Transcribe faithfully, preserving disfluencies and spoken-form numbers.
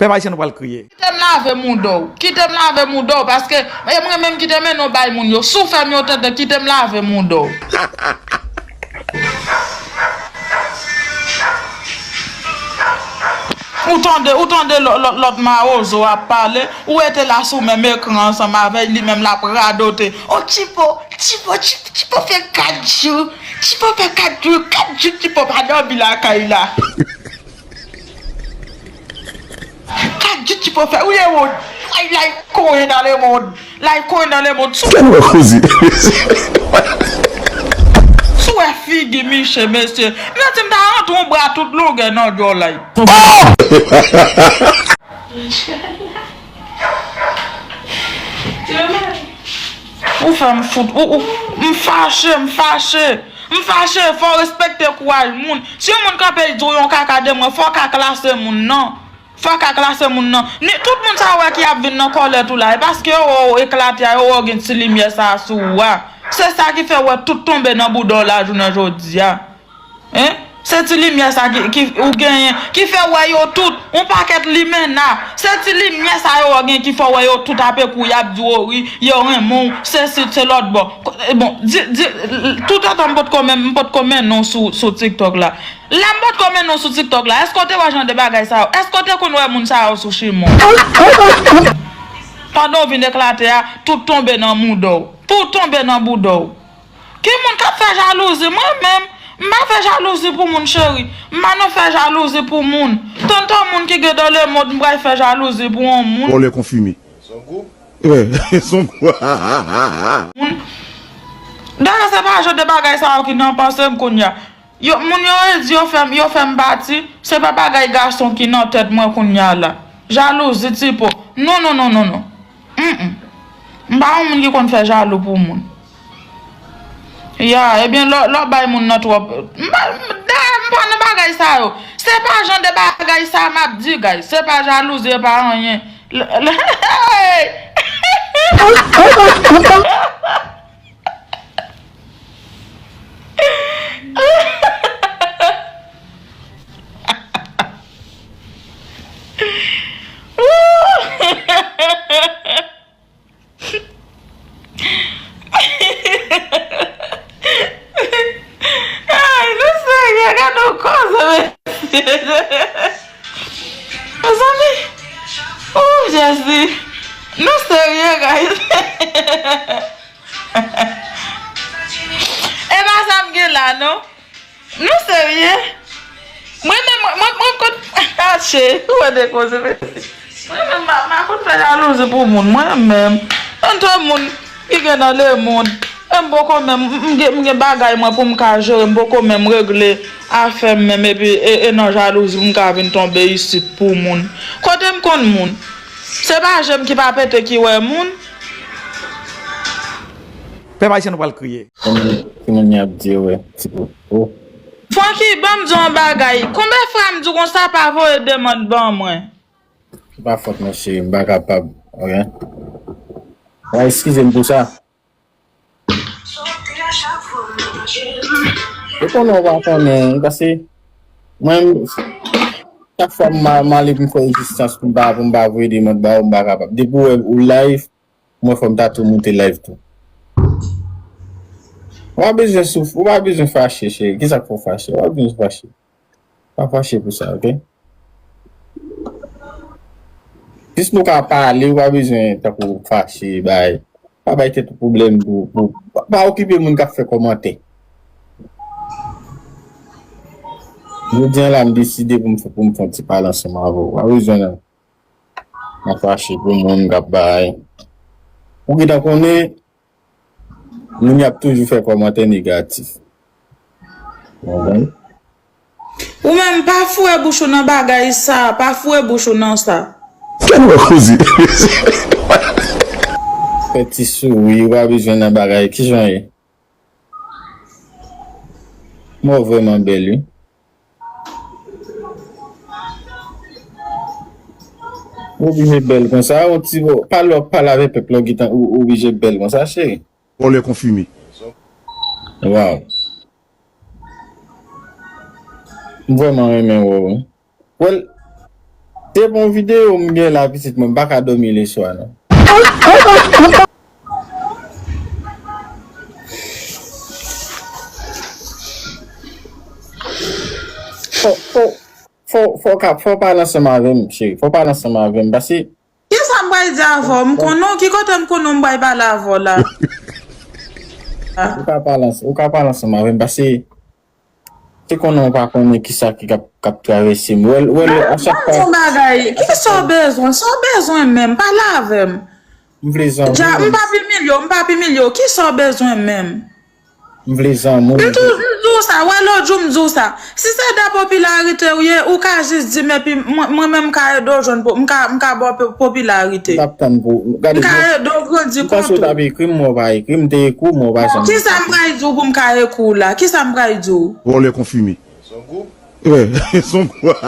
Pèp ayisyen, nou pral kriye. Kite m lave mouda w. Kite m lave mouda w, paske e mwen menm ki te mennen w bay moun yo. Si w fè m yon tenten, kite m lave mouda w. Ou tande, ou tande lò- lò- lòt mawozo ap pale, ou rete la sou menm ekran ansanm avè l, li menm l ap radote. O Tchipo, Tchipo, Tchipo, Tchipo fè kat jou, Tchipo fè kat jou, kat jou Tchipo pa dòmi lakay la. Kat jou Tchipo fè, ou ye won, ay, like, konnen nan le mond. Like, konnen nan le mond. Sou Kè nou koze. Sou wè figi Miche, mesye. Mwen di m ta rantre yon bra tout longè nan djòl la. Ou fè m fout, ou, ou, m fache, m fache. M fache, fò w respekte kouraj moun. Si yon moun kanpe l di w yon kaka de mwen, fò w ka klase moun nan. Fò w ka klase moun nan. Ni tout moun sa w wè ki ap vin nan kòlèt ou la, e paske yo wè w eklate a, yo wè w gen ti limyè sa a sou ou a. Se sa ki fè w wè tout tonbe nan bouda w la jounen jodi a. Hein? Se ti limyè sa ki, ki ou genyen, ki fè w wè yo tout, yon pakèt limena. Se ti limyè sa yo wè w gen ki fè w wè yo tout ap ekri w, y ap di w o wi, yo renmen w, se sit, se lòt bò. Ko- Bon, di, di, toutotan m potko menm, m potko mennen w sou, sou TikTok la. Lè m potko mennen w sou TikTok la, èske w te wè jan de bagay sa yo? Èske w te konn wè moun sa yo sou chimen w? Pandan w vin eklate a, tout tonbe nan mouda w. Tout tonbe nan bouda w. Ki moun k ap fè jalouzi? Mwen menm, m pa fè jalouzi pou moun, cheri. M pa nan fè jalouzi pou moun. Tanto moun ki gen dan le mond, m pral fè jalouzi pou yon moun. Vòlè konfime. Son gwoup? Wi, son gwoup. Dayè, se pa jan de bagay sa yo ki nan panse m kounye a. Yo, moun yo redi yo fè m, yo fè m pati, se pa bagay gason ki nan tèt mwen kounye a la. Jalouzi, Tchipo. Non, non, non, non, non. Mm, mm. M pa yon moun ki konn fè jalou pou moun. Ya, ebyen, lè, lè w bay moun nan twòp. M pa, m, dayè, m pa nan bagay sa yo. Se pa jan de bagay sa m ap di, guys. Se pa jalouzi, e pa anyen. L- l- Ay, nou serye, gade yon koze, mesye. Mezanmi. Oh, Jezi. Nou serye, guys. E pa sa m gen la, non. Nou serye? Mwen menm, mwen, mwen, mwen konn. Ache, ou wè de koze, mesye. Mwen menm, m pa, m pa konn fè jalouzi pou moun. Mwen menm, antre moun ki gen nan le mond, e m poko menm, m, m gen, m gen bagay mwen pou m ka jere, m poko menm regle afè m menm, epi, e, e nan jalouzi pou m ka vin tonbe isit pou moun. Kote m konn moun? Se pa je m ki pa pete ki wè moun. Pèp ayisyen, nou pral kriye. Timoun y ap di, wi, ti po. Oh. Francky, ban m di w yon bagay. Konbyen fwa m di w konsa pa voye demann ban mwen? Se pa fòt mwen, cheri, m pa kapab, ok? Wa eskize m pou sa. Ou konnen w pa konnen, paske mwen, chak fwa m ma- m ale pou m fè rezistans pou m pa, pou m pa voye demann ba ou, m pa kapab. Depi w wè ou live, mwen fò m ta tou moute live tou. Ou pa bezwen souf, ou pa bezwen fache, cheri. Kisa k fè w fache? Ou pa bezwen fache. Pa fache pou sa, ok? Jis nou ka pale, ou pa bezwen tankou fache, bay. Pa bay tèt ou pwoblèm pou, pou, pa, pa okipe moun k ap fè kòmantè. Jodi a la, m deside pou m fè, pou m fè yon ti pale ansanm avè w. Pa bezwen nan. M ap fache pou moun k ap bay. Ou gentan konnen, moun y ap toujou fè kòmantè negatif. Ou konprann? Ou menm, pa foure bouch ou nan bagay sa, pa foure bouch ou nan sa. Kè nou wè koze. Fè ti souri, ou pa bezwen nan bagay, kijan ye? Mwen vrèman bèl, wi. Ou oblije bèl konsa, yon ti bo, pa lè w ap pale avè pèp la, ou gentan, ou, ou oblije bèl konsa, cheri. Vòlè konfime. Waw. M vrèman renmen wè w, wi. Well, Se bon videyo m gen la, pitit mwen, m pa ka dòmi leswa non. Fò, fò, fò, fò ka, fò pale ansanm avè m, cheri. Fò pale ansanm avè m, paske Kisa m pral di avè w? M konnen w. Ki kote m konnen w m pral pale avè w la? Ou ka pale ans-, ou ka pale ansanm avè m, paske te konnen w pa konnen kisa ki k ap, k ap travèse m. Wè, wè, a chak fwa. Yon bagay, kisa w bezwen? Sa w bezwen menm? Pale avè m. M vle zanmi. Dja, m p ap imilye w, m p ap imilye w. Kisa w bezwen menm? M vle zanmi. M tou, m di w sa, wè lòt jou m di w sa. Si se de popilarite w ye, ou ka jis di m, epi mwen, mwen menm m ka ede w jwenn po-, m ka, m ka ba w po-, popilarite. M t ap tann pou, gade, m ka ede w grandi kontou. M panse w t ap ekri m, men w pa ekri m, m te ekri w, men w pa janm. Kisa m pral di w pou m ka ekri w la? Kisa m pral di w? Vòlè konfime. Son gwoup? Wè, son gwoup.